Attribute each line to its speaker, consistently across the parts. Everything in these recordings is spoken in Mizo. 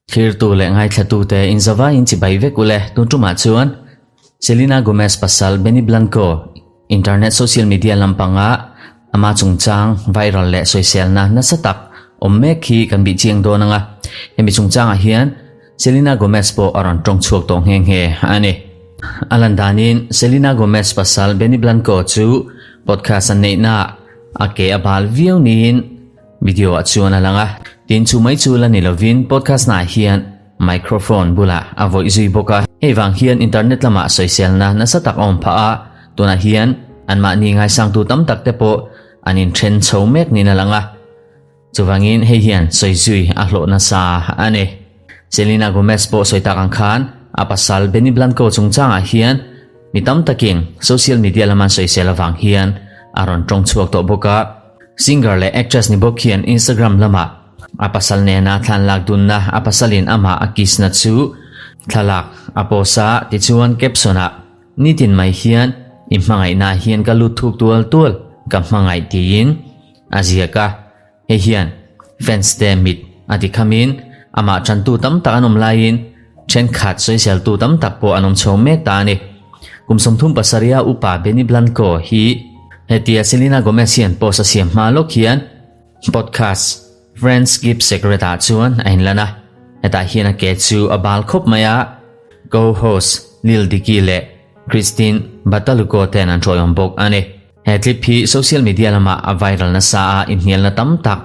Speaker 1: Thlirtu leh ngaithlatute inzavaiin chibai vek ule tun tumah chuan Selena Gomez pasal Benny Blanco internet social media lampanga ama chungchang viral leh sawiselna nasa tak awm mek hi kan bih chiang dawn anga hemi chungchangah hian Selena Gomez pawh a rawn tawng chhuak tawh nghe nghe a ni. A lan danin Selena Gomez pasal Benny Blanco chu podcast an neihnaah a ke a bal viau niin video ah chuan a lang a. Tin chu mai chu la ni lovin podcast naah hian microphone bulah a vawih zui bawk a. Hei vang hian internet lamah sawiselna nasa tak a awm phah a, tunah hian anmahni ngaisangtu tam tak te pawh an inthen chho mek niin a lang a. Chuvangin hei hian sawi zui a hlawh nasa a ni. Selena Gomez pawh sawi tak ang khan a pasal Benny Blanco chungchangah hian mi tam takin social media lama an sawisel avang hian a rawn tawng chhuak tawh bawk a. Singer leh actress ni bawk hian Instagram lamah a pasal nena thlanlak dunna a pasalin amah a kiss na chu thlalak a post a, tichuan caption ah Nitin mai hian i hmangaihna hian ka lut thuk tual tual ka hmangaih tiin a ziak a, hei hian fans te mit a ti khamin amah tantu tam tak an awm laiin thenkhat sawiseltu tam tak pawh an awm chho mek ta a ni. Kum 37 a upa Benny Blanco hi hetia Selena Gomez hian post a siam hma lawk hian podcast Friends Keep Secret ah chuan a inlan a, hetah hian a ke chu a bal khawp mai a, co-host Lil Dicky leh Christine Badalucco ten an hruaiawm bawk a ni. He clip hi social media lamah a viral nasa a, inhnialna tam tak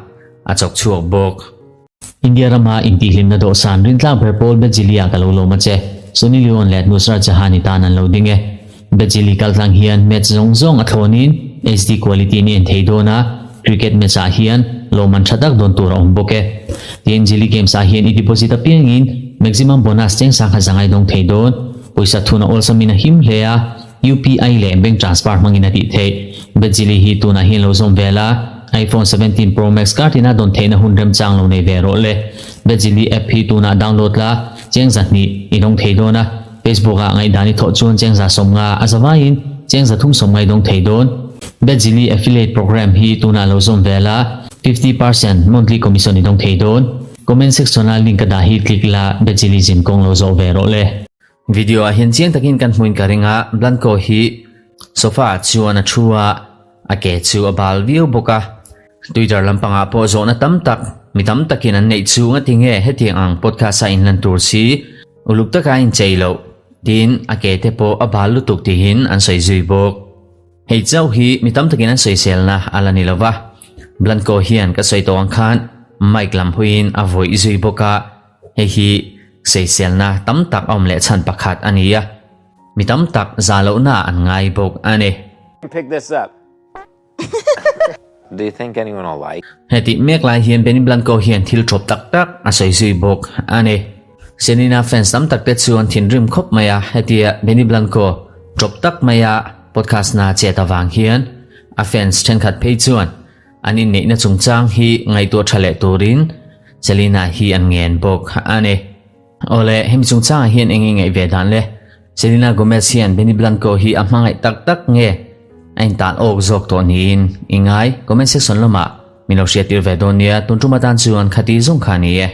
Speaker 1: a chawk chhuak bawk.
Speaker 2: India rama intihhlimna dawhsan rintlak ber pawl Bejili-ah ka lo lawm a che. Sunny Leone leh Nusrat Jahan-i tan an lo ding e. Bejili kaltlang hian match zawng zawng a thlawnin HD quality in i en thei dawn a, cricket match ah hian lawmman tha tak dawn tur a awm bawk e. Tin, Jili Games ah hian i deposit apiangin maximum bonus cheng sangha zangai dawng thei dawn. Pawisa thun a awlsamin a him hle a. UPI leh bank transfer hmangin a tih theih. Bejili hi tunah hian lo zawm vel a, iPhone 17 Pro Max kar tina dawn theihna hun remchang lo nei ve rawh le. Bejili app hi tunah download la, cheng zahnih i dawng thei dawn a, Facebook ah ngaihdan i thawh chuan cheng za 50 a zavaiin cheng 390 i dawng thei dawn. Bejili affiliate program hi tunah lo zawm vel a, 50% monthly commission i dawng thei dawn. Comment section a link ka dah hi click la, Bejili zin kawng lo zawh ve rawh le.
Speaker 1: Video ah hian chiang takin kan hmuin ka ring a, Blanco hi sofa ah chuan a thu a, a ke chu a bal viau bawk a. Twitter lampangah pawh zawhna tam tak, mi tam takin an neih chu ngatinge hetiang ang podcast a inlan tur si, uluk taka a inchei loh, tin a ke te pawh a bal lutuk tihin an sawi zui bawk. Hei chauh hi mi tam takin an sawiselna a la ni lo va, Blanco hian ka sawi tawh ang khan mic lam huiin a vawih zui bawk a, Hei hi sawiselna tam tak a awm leh chhan pakhat a ni a, mi tam tak zah lohna an ngai bawk a ni.
Speaker 3: Pick this up. Do you think anyone will like?
Speaker 1: Hetih mek lai hian Benny Blanco hian thil thawp tak tak a sawi zui bawk a ni. Selena fans tam tak te chuan thinrim khawp mai a, hetia Benny Blanco thawp tak maia podcast na chet avang hian a fans thenkhat phei chuan An inneihna chungchang hi ngaihtuah tha leh turin Selena hi an ngen bawk a ni. Awle, hemi chungchangah hian eng nge ngaih ve dan le? Selena Gomez hian Benny Blanco hi a hmangaih tak tak nge a intan awk zawk tawh niin i ngai? Comment section lamah min lo hriattir ve dawn nia, tun tum atan chuan khati zawng kha a ni e.